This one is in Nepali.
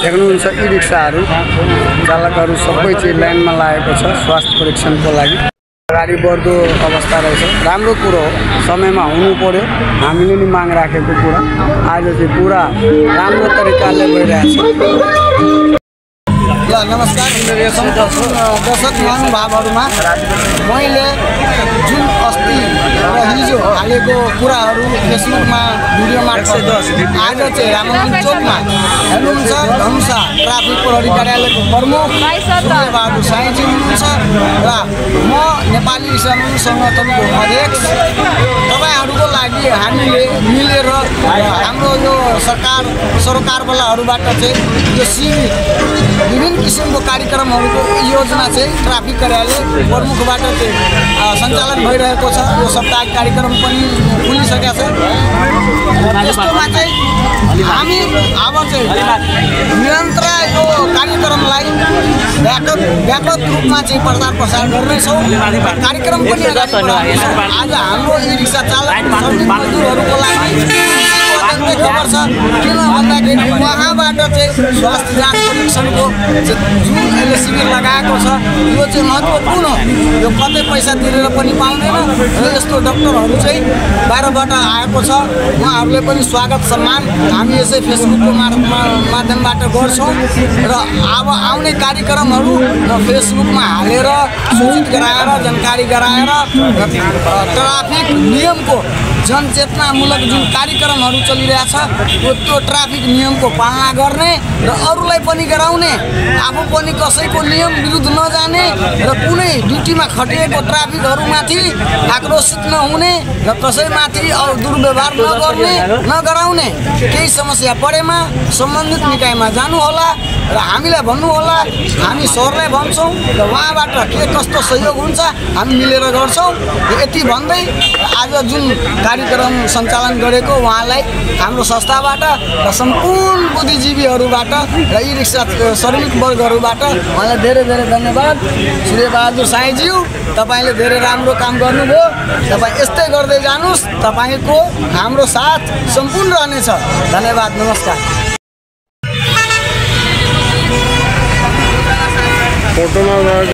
देख्नुहुन्छ ई रिक्साहरू चालकहरू सबै चाहिँ लाइनमा लागेको छ स्वास्थ्य परीक्षणको लागि। अगाडि बढ्दो अवस्था रहेछ। राम्रो कुरो हो, समयमा हुनु पर्यो। हामीले नि माग राखेको कुरा आज चाहिँ पुरा राम्रो तरिकाले भइरहेछ। ल नमस्कार दर्शक महानुभावहरूमा मैले जुन अस्ति र हिजो हालेको कुराहरू फेसबुकमा भिडियो मार्फत आज चाहिँ राममन्दिर चोकमा हेर्नुहुन्छ धनुषा ट्राफिक प्रहरी कार्यालयको प्रमुख सूर्यबहादुर साईजी हुनुहुन्छ र म नेपाली इस्लामी सङ्गठनको अध्यक्ष। तपाईँहरूको लागि हामीले मिलेर हाम्रो यो सरकारवालाहरूबाट चाहिँ यो विभिन्न किसिमको कार्यक्रमहरूको योजना चाहिँ ट्राफिक कार्यालय प्रमुखबाट चाहिँ सञ्चालन भइरहेको छ। यो साप्ताहिक कार्यक्रम पनि खुलिसकेको छ। यस्तोमा चाहिँ हामी अब चाहिँ निरन्तर यो कार्यक्रमलाई व्यापक रूपमा चाहिँ प्रचार प्रसार गर्नेछौँ। कार्यक्रम पनि अगाडि बढाउनेछौँ। आज हाम्रो ई रिक्सा चालक श्रमिक मजदुरहरूको लागि खबर छ। किन भन्दाखेरि उहाँबाट चाहिँ स्वास्थ्य जाँच परीक्षणको जुन अहिले शिविर लगाएको छ यो चाहिँ महत्त्वपूर्ण हो। यो कतै पैसा तिरेर पनि पाउँदैन र यस्तो डाक्टरहरू चाहिँ बाहिरबाट आएको छ। उहाँहरूले पनि स्वागत सम्मान हामी यसै फेसबुकको माध्यमबाट गर्छौँ र अब आउने कार्यक्रमहरू फेसबुकमा हालेर सूचित गराएर जानकारी गराएर ट्राफिक नियमको जनचेतनामूलक जुन कार्यक्रमहरू चलिरहेछ त्यो ट्राफिक नियमको पालना गर्ने र अरूलाई पनि गराउने, आफू पनि कसैको नियम विरुद्ध नजाने र कुनै ड्युटीमा खटिएको ट्राफिकहरूमाथि आक्रोशित नहुने र कसैमाथि दुर्व्यवहार नगर्ने नगराउने। केही समस्या परेमा सम्बन्धित निकायमा जानुहोला र हामीलाई भन्नुहोला। हामी सरलाई भन्छौँ र उहाँबाट के कस्तो सहयोग हुन्छ हामी मिलेर गर्छौँ। यति भन्दै आज जुन कार्यक्रम सञ्चालन गरेको उहाँलाई हाम्रो संस्थाबाट र सम्पूर्ण बुद्धिजीवीहरूबाट र ई रिक्सा श्रमिक वर्गहरूबाट उहाँलाई धेरै धेरै धन्यवाद। सूर्यबहादुर साईज्यू तपाईँले धेरै राम्रो काम गर्नुभयो। तपाईँ यस्तै गर्दै जानुहोस्। तपाईँको हाम्रो साथ सम्पूर्ण रहनेछ। धन्यवाद। नमस्कार।